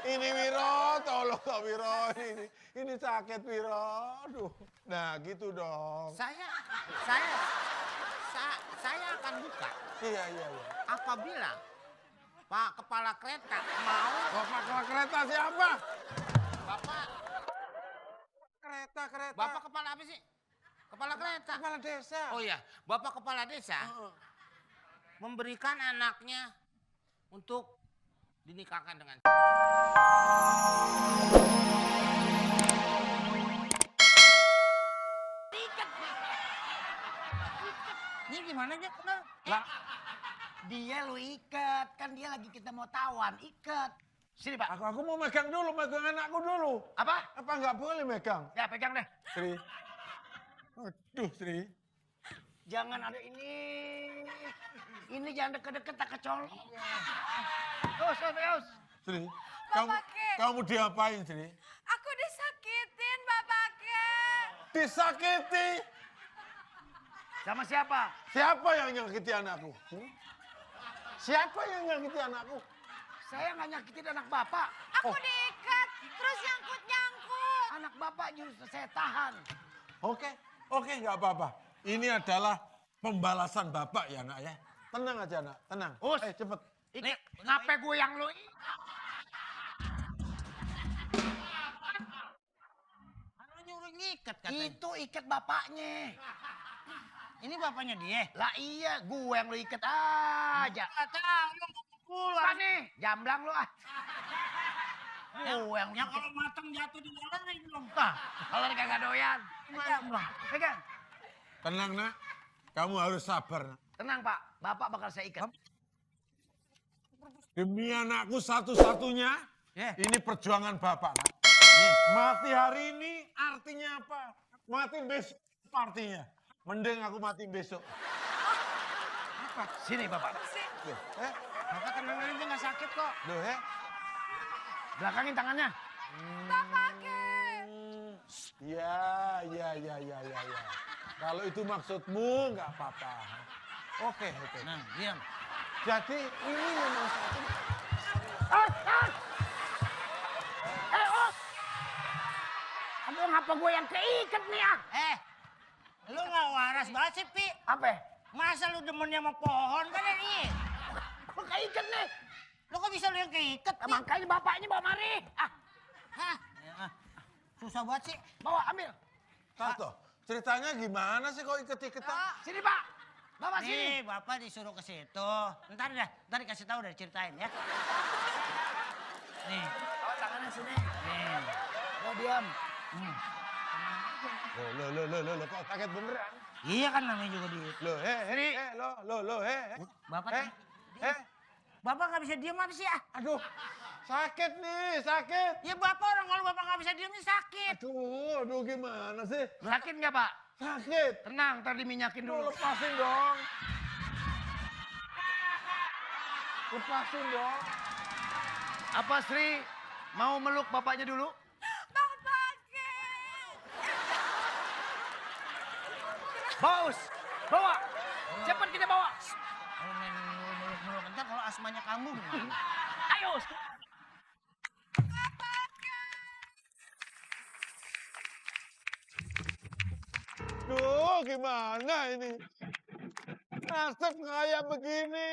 Ini Wiro, tolong Kak Wiro. Ini sakit Wiro. Aduh. Nah, gitu dong. Saya akan buka Iya. apabila Pak Kepala Kereta mau. Bapak kepala kereta siapa? Bapak Kereta. Bapak kepala apa sih? Kepala kereta. Kepala desa. Oh iya, Bapak Kepala Desa memberikan anaknya untuk dinikahkan dengan. Ini gimana aja kenal? Lah, Dia lu ikat, kan dia lagi kita mau tawan, ikat. Sini Pak. aku mau megang anakku dulu. Apa? Apa nggak boleh megang? Ya pegang deh. Sri. Aduh, Sri. Jangan ada ini. Ini jangan deket-deket tak kecolok. Terus. Sri, Bapak Ke. kamu diapain, Sri? Aku disakitin, Bapak Ke. Disakiti. Sama siapa? Siapa yang nyakiti anakku? Siapa yang nyakiti anakku? Saya nggak nyakitin anak Bapak. Aku diikat, terus nyangkut. Anak Bapak justru saya tahan. Oke, nggak apa-apa. Ini adalah pembalasan Bapak ya, Nak ya. Tenang aja, Nak, tenang. Us. Cepet. Nih, ngapain gue yang lu? Anu nyuruh ngikat katanya. Itu ikat bapaknya. Ini bapaknya dia. Lah iya, gue yang lu ikat aja. Nggak tahu, lu pukul. Apa nih? Jamblang lu ah. Gue yang Yang kalau matang jatuh di jalan dong. Nah, kalau dia kagak doyan. Pegang. Tenang, Nak. Kamu harus sabar, Nak. Tenang Pak, Bapak bakal saya ikat. Demi anakku satu-satunya, ini perjuangan Bapak, Nak. Mati hari ini artinya apa? Mati besok artinya. Mending aku mati besok. Sini Bapak. Loh, Bapak tenang aja nggak sakit kok. Loh, Belakangin tangannya. Bapak Ke. Ya. Kalau itu maksudmu, nggak apa-apa. Oke. Nah, diam. Jadi ini memang satu. Os! Os! Aduh, ngapa gue yang keikat nih ah? Lu nggak waras banget sih, Pi. Apa? Masa lu demennya sama pohon kan ini? Gue keikat nih. Lu kok bisa lu yang keikat? Nah, makanya bapaknya bawa mari. Hah? Susah banget sih. Bawa ambil. Tato, ceritanya gimana sih kok iket-iketan? Sini Pak. Bawa sini. Nih, Bapak disuruh ke situ. Ntar dikasih tahu, udah ceritain ya. Nih, Bawa tangannya sini. nih. Lo diam. Loh, kok kaget beneran? Iya kan namanya juga di. Loh, Bapak, Bapak nggak bisa diam apa sih ah? aduh, sakit nih, sakit. Ya Bapak orang kalau Bapak nggak bisa diam ini sakit. Aduh, gimana sih? Sakit nggak Pak? Sakit. Tenang, ntar diminyakin Aduh, dulu. lepasin dong. Lepasin dong. Apa Sri mau meluk bapaknya dulu? Bapak Ke. Baus, bawa. Cepat kita bawa. Kalau main muluk-muluk ntar kalau asmanya kambuh gimana? Ayo. Duh, gimana ini? Nasib kayak begini.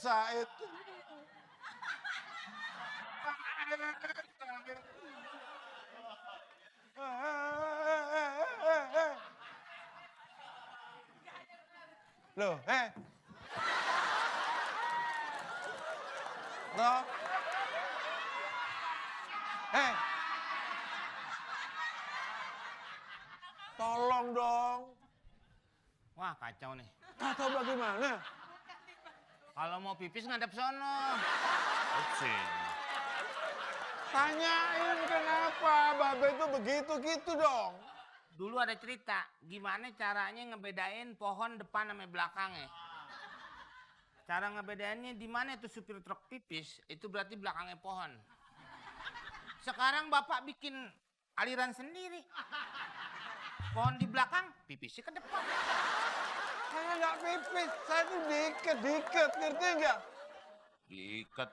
Said. Loh, Loh. Tolong dong. Wah kacau nih. Tahu bagaimana? Kalau mau pipis ngadep sono. Tanyain kenapa Babe itu begitu gitu dong. Dulu ada cerita, gimana caranya ngebedain pohon depan sama belakangnya. Cara ngebedainnya di mana itu supir truk pipis, itu berarti belakangnya pohon. Sekarang Bapak bikin aliran sendiri. Pohon di belakang, pipisnya ke depan. Saya nggak pipis, saya tuh diikat, ngerti nggak? Diikat.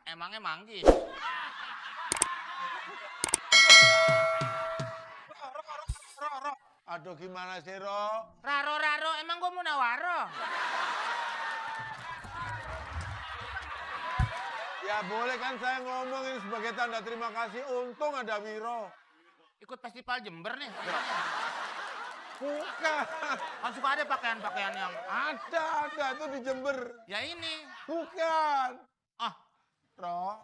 Emangnya manggis? Ro. Aduh gimana sih, Ro? Raro, emang gue mau nawaro? Ya boleh kan saya ngomong ini sebagai tanda terima kasih. Untung ada Wiro. Ikut festival Jember nih. Bukan. Kan suka ada pakaian-pakaian yang... Ada itu di Jember. Ya ini. Bukan. Ah. Ro.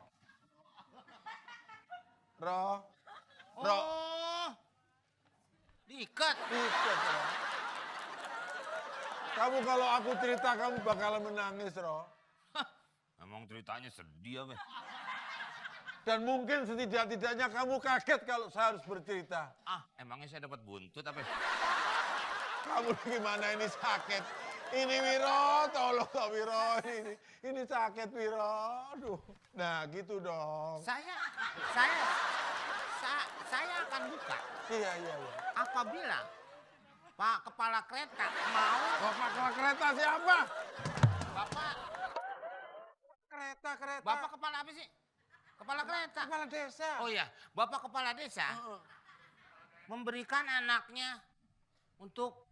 Oh. Diikat. Ikat, Ro. Kamu kalau aku cerita kamu bakalan menangis, Ro. Emang ceritanya sedih apa? Dan mungkin setidak-tidaknya kamu kaget kalau saya harus bercerita. Ah, emangnya saya dapat buntut apa? Kamu gimana ini sakit? Ini Wiro, tolong Kak Wiro. Ini sakit Wiro. Aduh. Nah gitu dong. Saya akan buka Iya. apabila Pak Kepala Kereta mau... Bapak kereta siapa? Bapak Kereta. Bapak kepala apa sih? Kepala kereta. Kepala desa. Oh iya, Bapak Kepala Desa memberikan anaknya untuk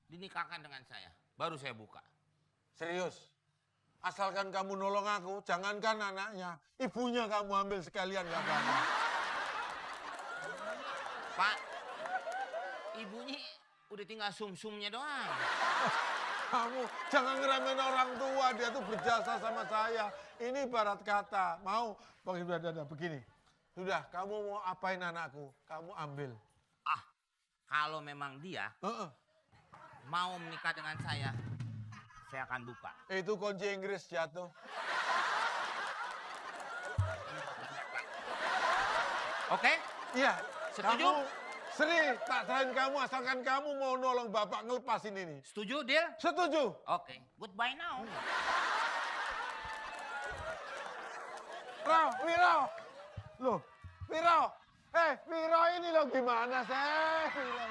dinikahkan dengan saya. Baru saya buka. Serius? Asalkan kamu nolong aku, jangankan anaknya. Ibunya kamu ambil sekalian gak apa-apa. Pak, ibunya udah tinggal sum-sumnya doang. Kamu jangan ngeremehin orang tua, dia tuh berjasa sama saya. Ini ibarat kata, mau begini. Sudah, kamu mau apain anakku, kamu ambil. Ah, kalau memang dia mau menikah dengan saya akan buka. Itu kunci Inggris jatuh. Oke? Iya. Setuju? Seri, tak selain kamu, asalkan kamu mau nolong bapak ngelepasin ini. Setuju, deal? Setuju. Oke, goodbye now. Wiro. Loh, Wiro. Wiro ini loh gimana sih? Wiro.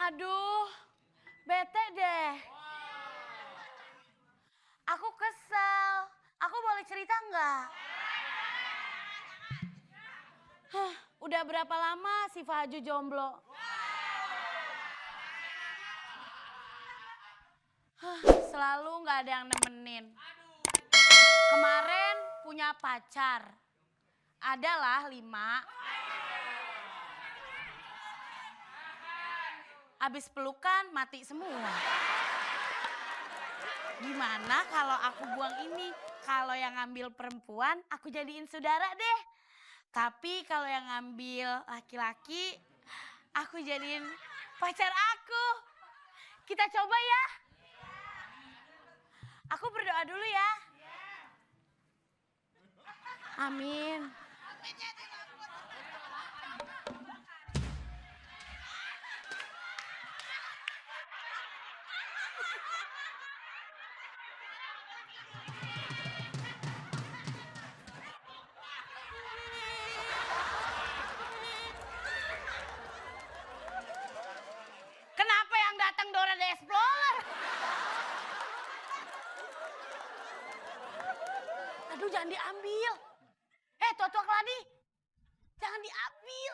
Aduh, bete deh. Aku kesel. Aku boleh cerita nggak? Udah berapa lama si Fahaju jomblo? Selalu nggak ada yang nemenin. Kemarin punya pacar. Adalah 5. Habis pelukan mati semua. Gimana kalau aku buang ini? Kalau yang ngambil perempuan aku jadiin saudara deh. Tapi kalau yang ngambil laki-laki aku jadiin pacar aku. Kita coba ya. Aku berdoa dulu ya. Amin. Kenapa yang datang Dora the Explorer? Aduh, jangan diambil. Tua-tua Keladi, jangan diambil.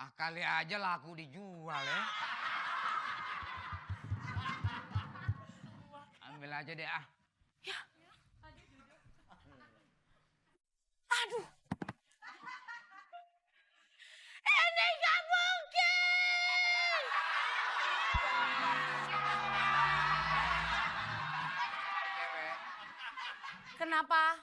Ah, kali aja laku dijual ya. Ambil aja deh ah. Ya. Aduh. Kenapa